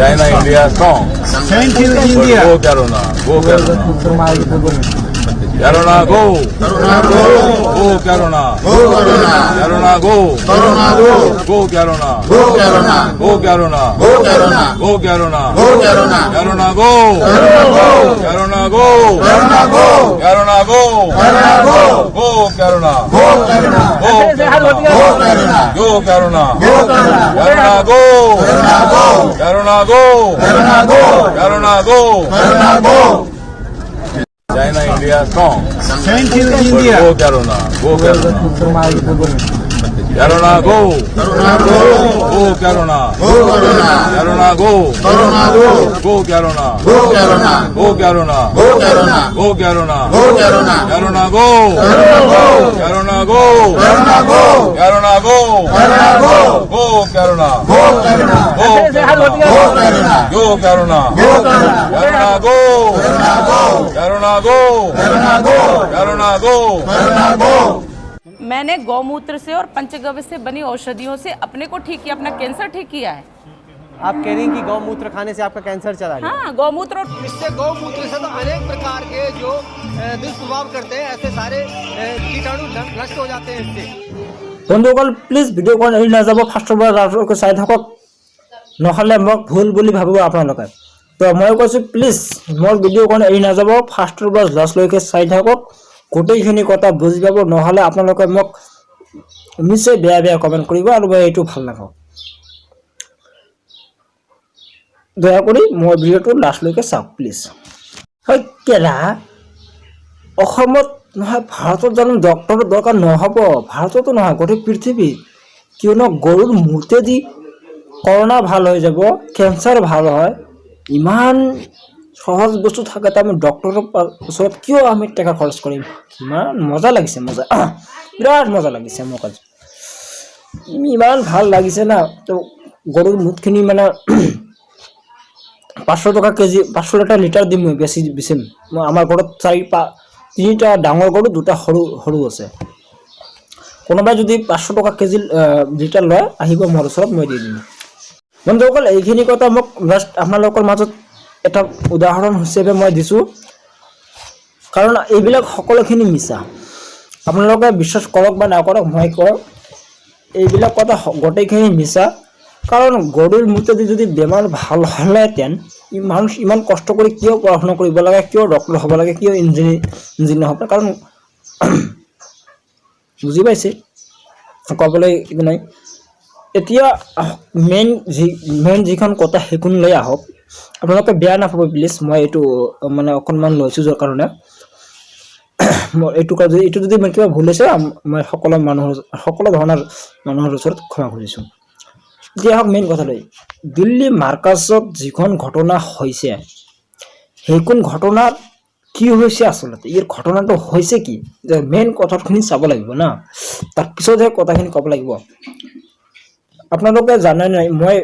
China, India strong. Thank you, India. Go Corona, go Corona. Corona go. Go Corona. Go Corona. Corona go. Corona go. Go Corona. Go Corona. Go Corona. Go Corona. Go Corona. Go Corona. Corona go. Corona go. Corona go. Corona go. Corona go. Corona go. Go Corona. Go Corona. Go Corona. Go Corona. Go Corona. Go Corona. Corona go. Corona go. Corona go. Corona go. Corona go. Corona go. China, India strong. Thank you, India. Go Corona. Go Corona. Corona go. Corona go. Go Corona. Go Corona. Corona go. Corona go. Go Corona. Go Corona. Go Corona. Go Corona. Go Corona. Go Corona. Corona go. Corona go. Corona go. Corona go. Corona go. Corona go. Go Corona. Go Corona. Go Corona. Go Corona. Go Corona. Go Corona. Corona go. Corona go. Corona go. Corona go. Corona go. Corona go. मैंने गौमूत्र से और पंचगव्य से बनी औषधियों से अपने को ठीक किया, अपना कैंसर ठीक किया है। आप कह रही हैं कि गौमूत्र खाने से आपका कैंसर चला गया? हाँ, गौमूत्र और इससे गौमूत्र से तो अनेक प्रकार के जो दुष्प्रभाव करते हैं, ऐसे सारे कीटाणु नष्ट हो जाते हैं इससे। বন্ধুসকল, প্লিজ ভিডিঅ'খন এৰি নাযাব, ফাৰ্ষ্টৰ পৰা লাষ্টলৈকে চাই থাকক, নহ'লে মোক ভুল বুলি ভাবিব আপোনালোকে। তো মই কৈছোঁ, প্লিজ মোৰ ভিডিঅ'খন এৰি নাযাব, ফাৰ্ষ্টৰ পৰা লাষ্টলৈকে চাই থাকক, গোটেইখিনি কথা বুজি পাব। নহ'লে আপোনালোকে মোক নিশ্চয় বেয়া বেয়া কমেণ্ট কৰিব আৰু মই এইটো ভাল নাপাওঁ। দয়া কৰি মোৰ ভিডিঅ'টো লাষ্টলৈকে চাওক প্লিজ। হয় কেলা, অসমত নহয়, ভাৰতত জানো ডক্টৰৰ দৰকাৰ নহ'ব? ভাৰততো নহয়, গোটেই পৃথিৱীত। কিয়নো গৰুৰ মূতেদি কৰোণা ভাল হৈ যাব, কেঞ্চাৰ ভাল হয়, ইমান সহজ বস্তু থাকোঁতে আমি ডক্টৰৰ ওচৰত কিয় আমি টকা খৰচ কৰিম? ইমান মজা লাগিছে, মজা, বিৰাট মজা লাগিছে মোক আজি, ইমান ভাল লাগিছে না। তো গৰুৰ মুতখিনি মানে 500 টকা কেজি, 500 টকা লিটাৰ দিম মই, বেছি বেচিম মই। আমাৰ ঘৰত চাৰি তিনিটা ডাঙৰ গৰু, দুটা সৰু সৰু আছে। কোনোবাই যদি 500 টকা কেজি লিটাৰ লয়, আহিব মোৰ ওচৰত, মই দি দিম। বন্ধুসকল, এইখিনি কথা মোক জাষ্ট আপোনালোকৰ মাজত এটা উদাহৰণ হিচাপে মই দিছোঁ, কাৰণ এইবিলাক সকলোখিনি মিছা। আপোনালোকে বিশ্বাস কৰক বা নকৰক, মই কওঁ এইবিলাক কথা গোটেইখিনি মিছা। কাৰণ গৰুৰ মূতেদি যদি বেমাৰ ভাল হ'লেহেঁতেন, মানুহ ইমান কষ্ট কৰি কিয় পঢ়া শুনা কৰিব লাগে, কিয় ডক্টৰ হ'ব লাগে, কিয় ইঞ্জিনিয়াৰ হ'ব লাগে? কাৰণ বুজি পাইছে, ক'বলৈ একো নাই। এতিয়া মেইন যিখন কথা সেইখন লৈ আহক। আপোনালোকে বেয়া নাপাব প্লিজ, মই এইটো মানে অকণমান লৈছোঁ যোৱাৰ কাৰণে। মই এইটো এইটো যদি মই কিবা ভুল হৈছে, মই সকলো মানুহৰ, সকলো ধৰণৰ মানুহৰ ওচৰত ক্ষমা খুজিছোঁ। এতিয়া আহক মেইন কথালৈ। দিল্লী মাৰ্কাজত যিখন ঘটনা হৈছে, সেইখন ঘটনাত কি হৈছে আচলতে, ইয়াৰ ঘটনাটো হৈছে কি, যে মেইন কথাখিনি চাব লাগিব না, তাৰপিছতহে কথাখিনি ক'ব লাগিব। আপোনালোকে জানে নাই, মই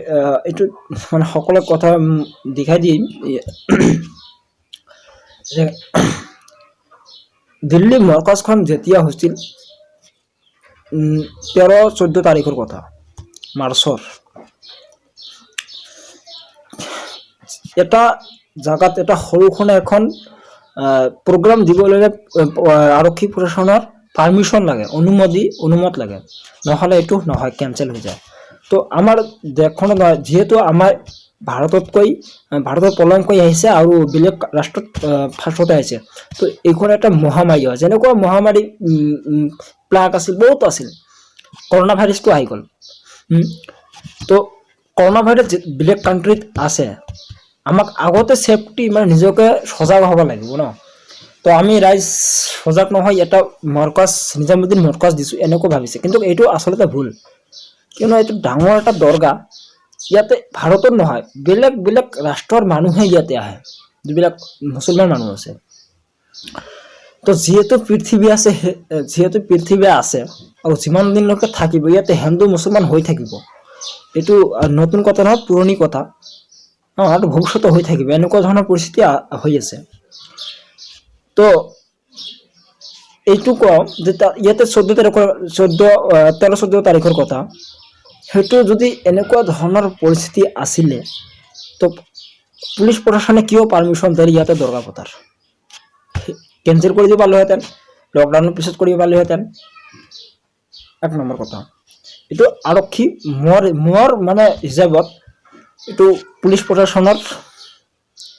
এইটো মানে সকলো কথা দেখাই দিম যে দিল্লী মৰ্কাজখন যেতিয়া হৈছিল, 13-14 তাৰিখৰ কথা, মাৰ্চৰ, এটা জাগাত এটা সৰুখন এখন প্ৰগ্ৰাম দিবলৈ আৰক্ষী প্ৰশাসনৰ পাৰ্মিশ্যন লাগে, অনুমত লাগে, নহ'লে এইটো নহয়, কেঞ্চেল হৈ যায়। তো আমাৰ দেশখনত নহয়, যিহেতু আমাৰ ভাৰততকৈ, ভাৰতত পলমকৈ আহিছে আৰু বেলেগ ৰাষ্ট্ৰত ফাৰ্ষ্টতে আহিছে। তো এইখন এটা মহামাৰী হয়, যেনেকুৱা মহামাৰী প্লাগ আছিল, বহুত আছিল, কৰোণা ভাইৰাছটো আহি গ'ল। তো কৰোণা ভাইৰাছ বেলেগ কাণ্ট্ৰিত আছে, আমাক আগতে ছেফটি মানে নিজকে সজাগ হ'ব লাগিব ন। তো আমি ৰাইজ সজাগ নহয়, এটা মৰকাজ, নিজামুদ্দিন মৰকাজ দিছোঁ এনেকুৱা ভাবিছে, কিন্তু এইটো আচলতে ভুল। কিয়নো এইটো ডাঙৰ এটা দৰগাহ, ইয়াতে ভাৰতৰ নহয়, বেলেগ বেলেগ ৰাষ্ট্ৰৰ মানুহে ইয়াতে আহে, যিবিলাক মুছলমান মানুহ আছে। তো যিহেতু পৃথিৱী আছে, যিহেতু পৃথিৱী আছে আৰু যিমান দিনলৈকে থাকিব, ইয়াতে হিন্দু মুছলমান হৈ থাকিব। এইটো নতুন কথা নহয়, পুৰণি কথা, আৰু ভৱিষ্যতে হৈ থাকিব, এনেকুৱা ধৰণৰ পৰিস্থিতি হৈ আছে। তো এইটো কওঁ যে ইয়াতে 14 তাৰিখৰ, 14, 13-14 তাৰিখৰ কথা, সেইটো যদি এনেকুৱা ধৰণৰ পৰিস্থিতি আছিলে, তো পুলিচ প্ৰশাসনে কিয় পাৰ্মিশ্যন দিলে ইয়াতে দৰগা পতাৰ? কেঞ্চেল কৰি দিব পাৰিলোহেঁতেন, লকডাউনৰ পিছত কৰিব পাৰিলোহেঁতেন। এক নম্বৰ কথা, এইটো আৰক্ষী মোৰ মানে হিচাপত এইটো পুলিচ প্ৰশাসনৰ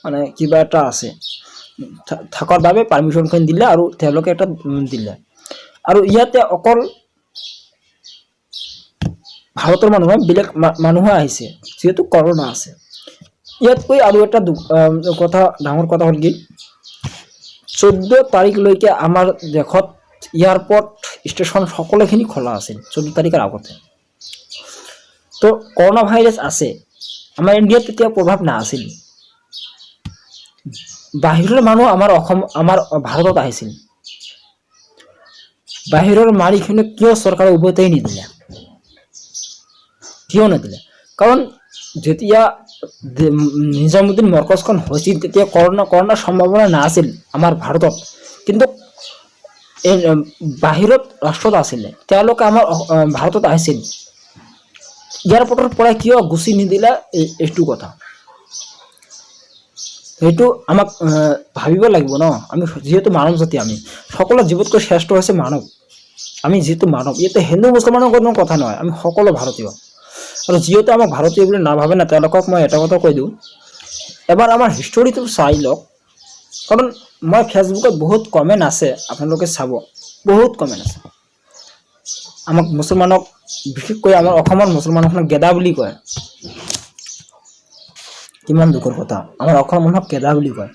মানে কিবা এটা আছে থকাৰ বাবে পাৰ্মিশ্যনখন দিলে আৰু তেওঁলোকে এটা দিলে। আৰু ইয়াতে অকল ভাৰতৰ মানুহ নহয়, বেলেগ মানুহো আহিছে, যিহেতু কৰোণা আছে। ইয়াতকৈ আৰু এটা কথা, ডাঙৰ কথা হ'ল কি, 14 তাৰিখলৈকে আমাৰ দেশত এয়াৰপৰ্ট, ষ্টেচন সকলোখিনি খোলা আছিল 14 তাৰিখৰ আগতে। তো কৰোণা ভাইৰাছ আছে আমাৰ ইণ্ডিয়াত, তেতিয়া প্ৰভাৱ নাছিল। বাহিৰৰ মানুহ আমাৰ অসম, আমাৰ ভাৰতত আহিছিল। বাহিৰৰ মাৰিখিনি কিয় চৰকাৰে উভতাই নিদিলে? কিয় নিদিলে? কাৰণ যেতিয়া নিজামুদ্দিন মৰ্কজখন হৈছিল, তেতিয়া কৰোণাৰ সম্ভাৱনা নাছিল আমাৰ ভাৰতত, কিন্তু এই বাহিৰত ৰাষ্ট্ৰত আছিলে। তেওঁলোকে আমাৰ ভাৰতত আহিছিল। এয়াৰপৰ্টৰ পৰা কিয় গুচি নিদিলে? এইটো কথা, সেইটো আমাক ভাবিব লাগিব ন। আমি যিহেতু মানৱ জাতি, আমি সকলো জীৱতকৈ শ্ৰেষ্ঠ হৈছে মানৱ। আমি যিহেতু মানৱ, ইয়াতে হিন্দু মুছলমানৰ কোনো কথা নহয়, আমি সকলো ভাৰতীয়। আৰু যিহেতু আমাক ভাৰতীয় বুলি নাভাবে না, তেওঁলোকক মই এটা কথা কৈ দিওঁ, এবাৰ আমাৰ হিষ্টৰীটো চাই লওক। কাৰণ মই ফেচবুকত বহুত কমেণ্ট আছে, আপোনালোকে চাব, বহুত কমেণ্ট আছে। আমাক মুছলমানক, বিশেষকৈ আমাৰ অসমৰ মুছলমানক গেদা বুলি কয়। কিমান দুখৰ কথা, আমাৰ অসমৰ মানুহক গেদা বুলি কয়।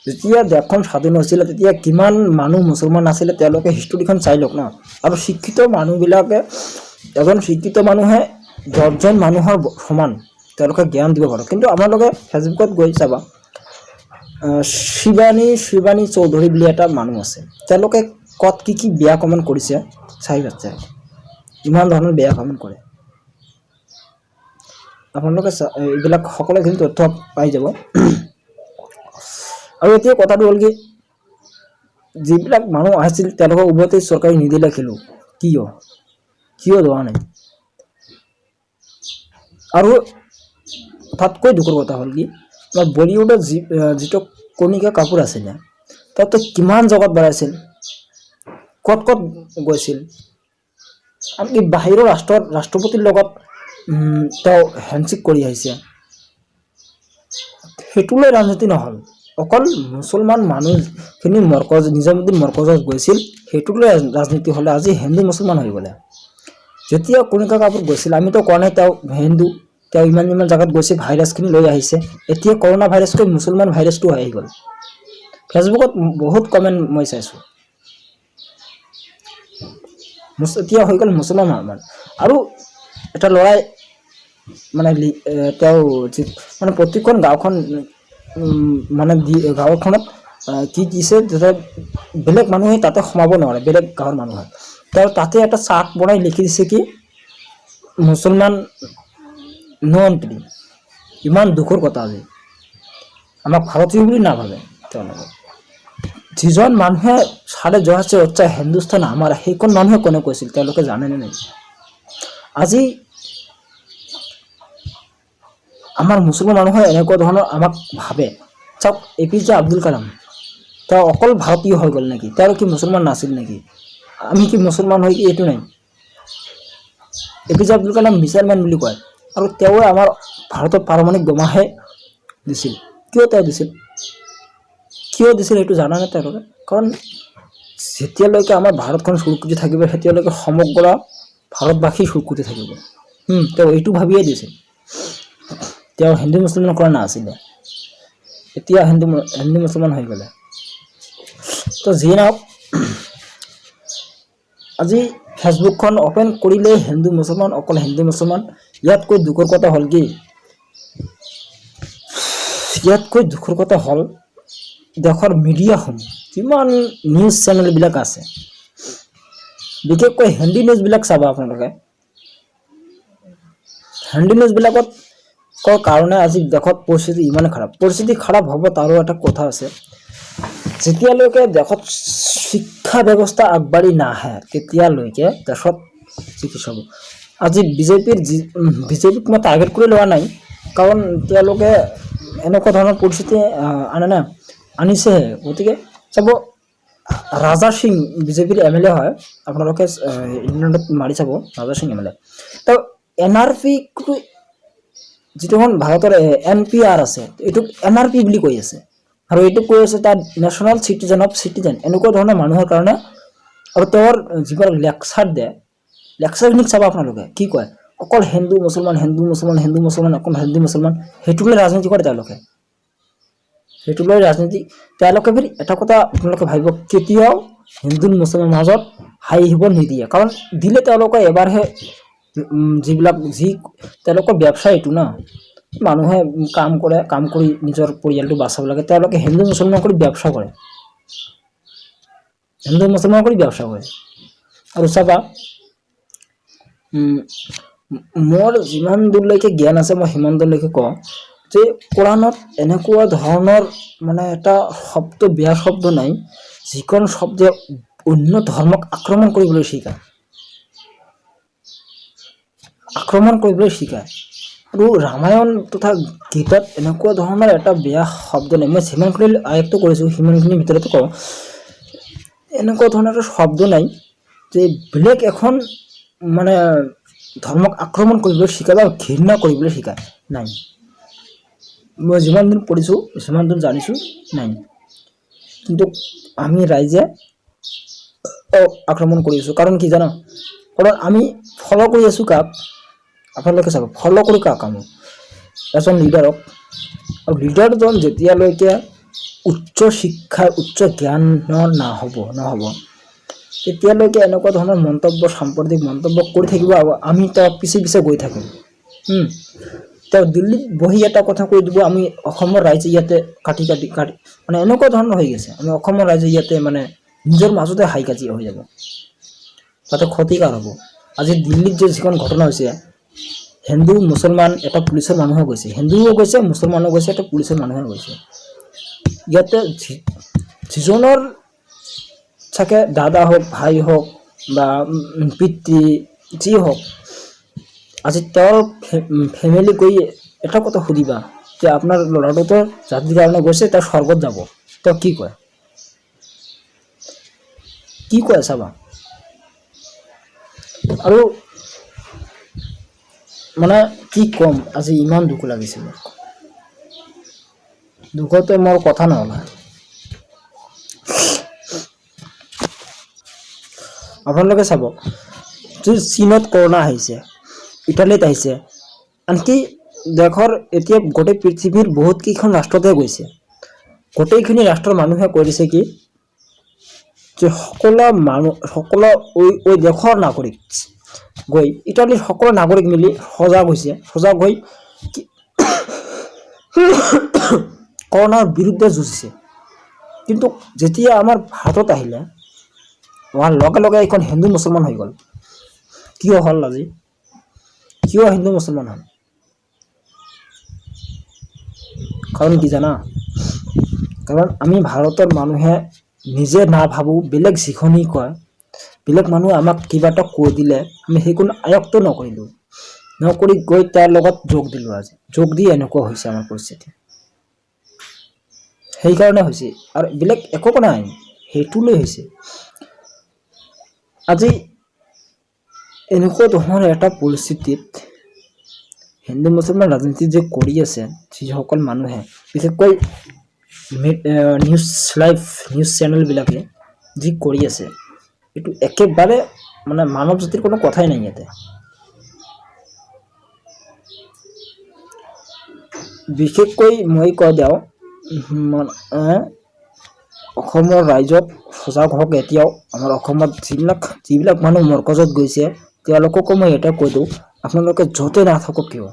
যেতিয়া দেশখন স্বাধীন হৈছিলে, তেতিয়া কিমান মানুহ মুছলমান আছিলে, তেওঁলোকে হিষ্টৰীখন চাই লওক ন। আৰু শিক্ষিত মানুহবিলাকে, এজন শিক্ষিত মানুহে 10জন মানুহৰ সমান, তেওঁলোকে জ্ঞান দিব পাৰে। কিন্তু আপোনালোকে ফেচবুকত গৈ চাবা, শিৱানী চৌধুৰী বুলি এটা মানুহ আছে, তেওঁলোকে ক'ত কি কি বেয়া কমেণ্ট কৰিছে চাই বাচ্চা, ইমান ধৰণৰ বেয়া কমেণ্ট কৰে। আপোনালোকে এইবিলাক সকলোখিনি তথ্য পাই যাব। আৰু এতিয়া কথাটো হ'ল কি, যিবিলাক মানুহ আহিছিল, তেওঁলোকক উভতি চৰকাৰে নিদিলে খেলো কিয়? কিয় লোৱা নাই? আৰু তাতকৈ দুখৰ কথা হ'ল কি, আমাৰ বলিউডত যিটো কণিকা কাপুৰ আছিলে, তাতে কিমান জগত বঢ়াইছিল, ক'ত ক'ত গৈছিল, আনকি বাহিৰৰ ৰাষ্ট্ৰৰ ৰাষ্ট্ৰপতিৰ লগত তেওঁ হেণ্ডশ্বেক কৰি আহিছে। সেইটোলৈ ৰাজনীতি নহ'ল। অকল মুছলমান মানুহখিনি মৰকজ, নিজামুদ্দিন মৰকজত গৈছিল, সেইটোক লৈ ৰাজনীতি হ'লে। আজি হিন্দু মুছলমান হৈ গ'লে। যেতিয়া কণিকা কাপুৰ গৈছিল, আমিতো কোৱা নাই তেওঁ হিন্দু। তেওঁ ইমান ইমান জেগাত গৈছে, ভাইৰাছখিনি লৈ আহিছে। এতিয়া কৰোণা ভাইৰাছকৈ মুছলমান ভাইৰাছটো আহি গ'ল। ফেচবুকত বহুত কমেণ্ট মই চাইছোঁ। এতিয়া হৈ গ'ল মুছলমান মানুহ। আৰু এটা ল'ৰাই মানে তেওঁ যি মানে প্ৰতিখন গাঁওখন মানে দি গাঁওখনত কি দিছে, যাতে বেলেগ মানুহে তাতে সোমাব নোৱাৰে, বেলেগ গাঁৱৰ মানুহে। তেওঁ তাতে এটা চাৰ্ট বনাই লিখি দিছে কি, মুছলমান নো এণ্ট্ৰি। ইমান দুখৰ কথা, আজি আমাক ভাৰতীয় বুলি নাভাবে তেওঁলোকে। যিজন মানুহে "सारे जहाँ से अच्छा हिन्दुस्तान हमारा", সেইখন মানুহে কোনে কৈছিল, তেওঁলোকে জানেনে নাই? আজি আমাৰ মুছলমান মানুহে এনেকুৱা ধৰণৰ আমাক ভাবে। চাওক, A P J Abdul Kalam, তেওঁ অকল ভাৰতীয় হৈ গ'ল নেকি? তেওঁ কি মুছলমান নাছিল নেকি? আমি কি মুছলমান হৈ কি এইটো নাই? A P J Abdul Kalam missile man বুলি কয় আৰু তেওঁৱে আমাৰ ভাৰতত পাৰমাণৱিক বোমাহে দিছিল। কিয় তেওঁ দিছিল, কিয় দিছিল, সেইটো জানানে তেওঁলোকে? কাৰণ যেতিয়ালৈকে আমাৰ ভাৰতখন সুৰক্ষিত থাকিব, তেতিয়ালৈকে সমগ্ৰ ভাৰতবাসী সুৰক্ষিত থাকিব। তেওঁ এইটো ভাবিয়ে দিছিল। তেওঁ হিন্দু মুছলমান কৰা নাছিলে। এতিয়া হিন্দু মুছলমান হৈ গ'লে। তো যিয়ে নহওক, আজি ফেচবুকখন অ'পেন কৰিলেই হিন্দু মুছলমান, অকল হিন্দু মুছলমান। ইয়াতকৈ দুখৰ কথা হ'ল কি, ইয়াতকৈ দুখৰ কথা হ'ল দেশৰ মিডিয়াসমূহ, যিমান নিউজ চেনেলবিলাক আছে, বিশেষকৈ হিন্দী নিউজবিলাক চাব আপোনালোকে। হিন্দী নিউজবিলাকত কাৰণে আজি দেশত পৰিস্থিতি ইমানে খাৰাপ। পৰিস্থিতি খাৰাপ হ'ব, তাৰো এটা কথা আছে। যেতিয়ালৈকে দেশত শিক্ষা ব্যৱস্থা আগবাঢ়ি নাহে, তেতিয়ালৈকে দেশত চিকিৎসা হ'ব। আজি বিজেপিৰ যি, বিজেপিক মই টাৰ্গেট কৰি লোৱা নাই। কাৰণ তেওঁলোকে এনেকুৱা ধৰণৰ পৰিস্থিতি আনে না, আনিছেহে। গতিকে চাব, ৰাজা সিং বিজেপিৰ এম এল এ হয়, আপোনালোকে ইণ্টাৰনেটত মাৰি চাব, ৰাজা সিং এম এল এ। তেওঁ এন আৰ পিটো, যিটোখন ভাৰতৰ এন পি আৰ আছে, এইটোক এন আৰ পি বুলি কৈ আছে আৰু এইটোক কৈ আছে তাত নেশ্যনেল চিটিজেন অফ চিটিজেন, এনেকুৱা ধৰণৰ মানুহৰ কাৰণে। আৰু তেওঁৰ যিবিলাক লেকচাৰ দিয়ে, লেকচাৰখিনিক চাব আপোনালোকে, কি কয়, অকল হিন্দু মুছলমান, হিন্দু মুছলমান, হিন্দু মুছলমান, অকল হিন্দু মুছলমান, সেইটো লৈ ৰাজনীতি কৰে তেওঁলোকে, সেইটো লৈ ৰাজনীতি তেওঁলোকে। ফিৰ এটা কথা আপোনালোকে ভাবিব, কেতিয়াও হিন্দু মুছলমানৰ মাজত হাঁহিব নিদিয়ে। কাৰণ দিলে তেওঁলোকে এবাৰহে যিবিলাক যি তেওঁলোকৰ ব্যৱসায় এইটো ন, মানুহে কাম কৰে, কাম কৰি নিজৰ পৰিয়ালটো বাচাব লাগে। তেওঁলোকে হিন্দু মুছলমান কৰি ব্যৱসায় কৰে, হিন্দু মুছলমান কৰি ব্যৱসায় কৰে। আৰু চাবা, মোৰ যিমান দূৰলৈকে জ্ঞান আছে, মই সিমান দূৰলৈকে কওঁ যে কোৰাণত এনেকুৱা ধৰণৰ মানে এটা শব্দ, বেয়া শব্দ নাই, যিকোনো শব্দে অন্য ধৰ্মক আক্ৰমণ কৰিবলৈ শিকায়, আক্ৰমণ কৰিবলৈ শিকায়। আৰু ৰামায়ণ তথা গীতাত এনেকুৱা ধৰণৰ এটা বেয়া শব্দ নাই। মই যিমানখিনি আয়ত্ব কৰিছোঁ, সিমানখিনিৰ ভিতৰতে কওঁ, এনেকুৱা ধৰণৰ এটা শব্দ নাই যে বেলেগ এখন মানে ধৰ্মক আক্ৰমণ কৰিবলৈ শিকায় বা ঘৃণা কৰিবলৈ শিকায়। নাই, মই যিমান দিন পঢ়িছোঁ, যিমান দিন জানিছোঁ, নাই। কিন্তু আমি ৰাইজে আক্ৰমণ কৰি আছোঁ। কাৰণ কি জানা? কাৰণ আমি ফ'ল' কৰি আছোঁ কাক? আপোনালোকে চাব, ফ'ল' কৰি কাক আমি? এজন লিডাৰক। আৰু লিডাৰজন যেতিয়ালৈকে উচ্চ শিক্ষা, উচ্চ জ্ঞানৰ নহ'ব, তেতিয়ালৈকে এনেকুৱা ধৰণৰ মন্তব্য, সাম্প্ৰতিক মন্তব্য কৰি থাকিব আৰু আমি তেওঁক পিছে পিছে গৈ থাকিম। তেওঁ দিল্লীত বহি এটা কথা কৈ দিব, আমি অসমৰ ৰাইজে ইয়াতে কাটি কাটি কাটি, মানে এনেকুৱা ধৰণৰ হৈ গৈছে, আমি অসমৰ ৰাইজে ইয়াতে মানে নিজৰ মাজতে হাই কাজিয়া হৈ যাব। তাতে ক্ষতিকাৰ হ'ব। আজি দিল্লীত যে যিখন ঘটনা হৈছে, হিন্দু মুছলমান, এটা পুলিচৰ মানুহে গৈছে, হিন্দুও গৈছে, মুছলমানো গৈছে, এটা পুলিচৰ মানুহে গৈছে। ইয়াতে যিজনৰ চাগে দাদা হওক, ভাই হওক বা পিতৃ যি হওক, আজি তেওঁৰ ফেমিলি গৈ এটা কথা সুধিবা যে আপোনাৰ ল'ৰাটোতো জাতিৰ কাৰণে গৈছে, তেওঁ স্বৰ্গত যাব। তেওঁ কি কয়, কি কয় চাবা। আৰু মানে কি ক'ম, আজি ইমান দুখ লাগিছে মোক, দুখতে মোৰ কথা নোলায়। আপোনালোকে চাব যে চীনত কৰোণা আহিছে, ইটালীত আহিছে, আনকি দেশৰ এতিয়া গোটেই পৃথিৱীৰ বহুত কেইখন ৰাষ্ট্ৰতে গৈছে। গোটেইখিনি ৰাষ্ট্ৰৰ মানুহে কৈ দিছে কি যে সকলো মানুহ, সকলো ওই ওই দেশৰ নাগৰিক গৈ, ইটালীৰ সকলো নাগৰিক মিলি সজাগ হৈছে, সজাগ হৈ কৰোণাৰ বিৰুদ্ধে যুঁজিছে। কিন্তু যেতিয়া আমাৰ ভাৰতত আহিলে, হোৱাৰ লগে লগে এইখন হিন্দু মুছলমান হৈ গ'ল। কিয় হ'ল আজি? কিয় হিন্দু মুছলমান হ'ল? কাৰণ কি জানা? কাৰণ আমি ভাৰতৰ মানুহে নিজে নাভাবোঁ। বেলেগ যিখনি কয়, বেলেগ মানুহে আমাক কিবা এটা কৈ দিলে আমি সেইকণ আয়ত্ব নকৰিলোঁ, নকৰি গৈ তাৰ লগত যোগ দিলোঁ। আজি যোগ দি এনেকুৱা হৈছে আমাৰ পৰিস্থিতি, সেইকাৰণে হৈছে আৰু বেলেগ একো নাই, সেইটো লৈ হৈছে। আজি এনেকুৱা ধৰণৰ এটা পৰিস্থিতিত হিন্দু মুছলমান ৰাজনীতি যে কৰি আছে যিসকল মানুহে, বিশেষকৈ নিউজ লাইভ নিউজ চেনেলবিলাকে যি কৰি আছে, এইটো একেবাৰে মানে মানৱ জাতিৰ কোনো কথাই নাই ইয়াতে। বিশেষকৈ মই কৈ দিওঁ, মানে অসমৰ ৰাইজক সজাগ হওক। এতিয়াও আমাৰ অসমত যিবিলাক যিবিলাক মানুহ মৰকজত গৈছে, তেওঁলোককো মই এটা কৈ দিওঁ, আপোনালোকে য'তে নাথাকক কিয়,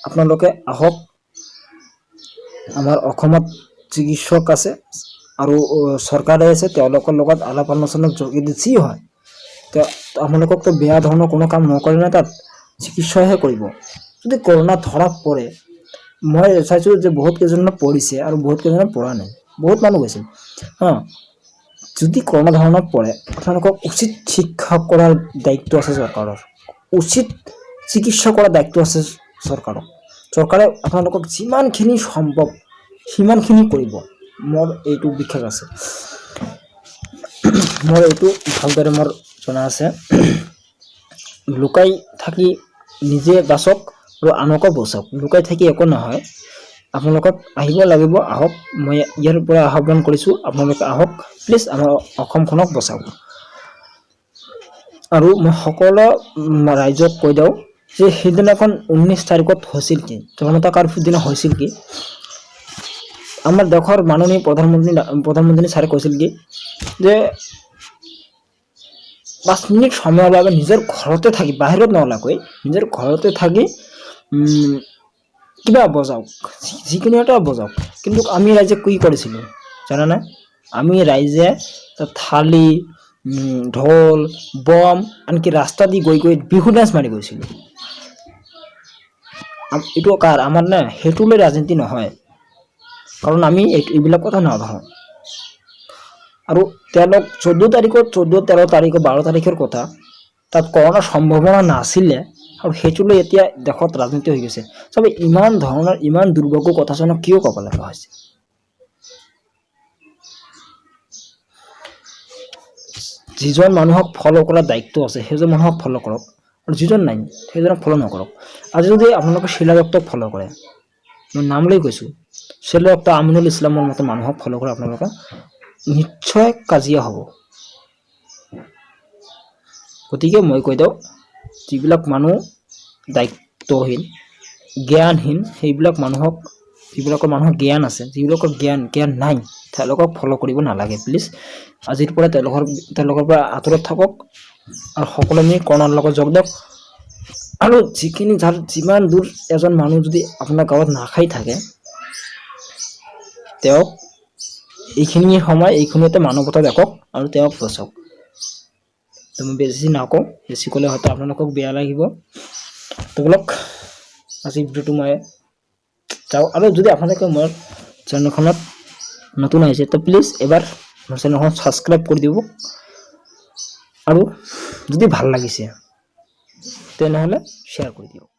আপোনালোকে আহক। আমাৰ অসমত চিকিৎসক আছে আৰু চৰকাৰে আছে, তেওঁলোকৰ লগত আলাপ আলোচনাৰ যোগেদি যি হয়, তেওঁ আপোনালোককতো বেয়া ধৰণৰ কোনো কাম নকৰে না, তাত চিকিৎসাহে কৰিব। যদি কৰোণা ধৰা পৰে, মই চাইছোঁ যে বহুত কেইজনৰ পৰিছে আৰু বহুত কেইজনৰ পৰা নাই, বহুত মানুহ গৈছিল। হা, যদি কৰোণা ধৰণত পৰে, আপোনালোকক উচিত শিক্ষা কৰাৰ দায়িত্ব আছে চৰকাৰৰ, উচিত চিকিৎসা কৰাৰ দায়িত্ব আছে চৰকাৰক। চৰকাৰে আপোনালোকক যিমানখিনি সম্ভৱ সিমানখিনি কৰিব, মোৰ এইটো বিশ্বাস আছে, মোৰ এইটো ভালদৰে মোৰ জনা আছে। লুকাই থাকি নিজে বাচক আৰু আনকো বচাওক। লুকাই থাকি একো নহয়। আপোনালোকক আহিব লাগিব, আহক। মই ইয়াৰ পৰা আহ্বান কৰিছোঁ, আপোনালোকে আহক প্লিজ, আমাৰ অসমখনক বচাওক। আৰু মই সকলো ৰাইজক কৈ দিওঁ যে সেইদিনাখন 19 তাৰিখত হৈছিল কি, জনতা কাৰফিউৰ দিনা হৈছিল কি, আমাৰ দেশৰ মাননীয় প্ৰধানমন্ত্ৰী ছাৰে কৈছিল কি যে 5 মিনিট সময়ৰ বাবে নিজৰ ঘৰতে থাকি, বাহিৰত নোলাকৈ নিজৰ ঘৰতে থাকি কিবা বজাওক, যিকোনো এটা বজাওক। কিন্তু আমি ৰাইজে কি কৰিছিলোঁ জানানে? আমি ৰাইজে তাত থালি, ঢোল, বম, আনকি ৰাস্তা দি গৈ গৈ বিহু ডান্স মাৰি গৈছিলোঁ। এইটো কাৰ আমাৰ নে? সেইটো লৈ ৰাজনীতি নহয়, কাৰণ আমি এইবিলাক কথা নাভাবোঁ। আৰু তেওঁলোক 14 তাৰিখত, 14, 13 তাৰিখৰ, 12 তাৰিখৰ কথা, তাত কৰোণাৰ সম্ভাৱনা নাছিলে আৰু সেইটো লৈ এতিয়া দেশত ৰাজনীতি হৈ গৈছে। চবে ইমান ধৰণৰ ইমান দুৰ্ভাগ্য কথা জনা কিয় ক'ব লগা হৈছে? যিজন মানুহক ফ'ল' কৰাৰ দায়িত্ব আছে সেইজন মানুহক ফ'ল' কৰক, আৰু যিজন নাই সেইজনক ফ'ল' নকৰক। আজি যদি আপোনালোকে শিলা দত্তক ফ'ল' কৰে, মই নাম লৈ কৈছোঁ, শিলা দত্ত, আমিনুল ইছলামৰ মতে মানুহক ফ'ল' কৰে, আপোনালোকে নিশ্চয় কাজিয়া হ'ব। গতিকে মই কৈ দিওঁ, যিবিলাক মানুহ দায়িত্বহীন, জ্ঞানহীন, সেইবিলাক মানুহক, যিবিলাকৰ মানুহৰ জ্ঞান আছে, যিবিলাকৰ জ্ঞান নাই, তেওঁলোকক ফ'ল' কৰিব নালাগে প্লিজ। আজিৰ পৰা তেওঁলোকৰ পৰা আঁতৰত থাকক আৰু সকলো মিলি কৰোণাৰ লগত যোগ দিয়ক। আৰু যিখিনি যাৰ যিমান দূৰ এজন মানুহ যদি আপোনাৰ গাঁৱত নাখাই থাকে, তেওঁক এইখিনি সময় এইখিনিতে মানৱতা দেখক আৰু তেওঁক বচাওক। তো মই বেছি নকওঁ, বেছি ক'লে হয়তো আপোনালোকক বেয়া লাগিব। তো বলক আজি ভিডিঅ'টো মই যাওঁ। আৰু যদি আপোনালোকে মোৰ চেনেলখনত নতুন আহিছে, তো প্লিজ এবাৰ মোৰ চেনেলখন ছাবস্ক্ৰাইব কৰি দিব, আৰু যদি ভাল লাগিছে তেনেহ'লে শ্বেয়াৰ কৰি দিয়ক।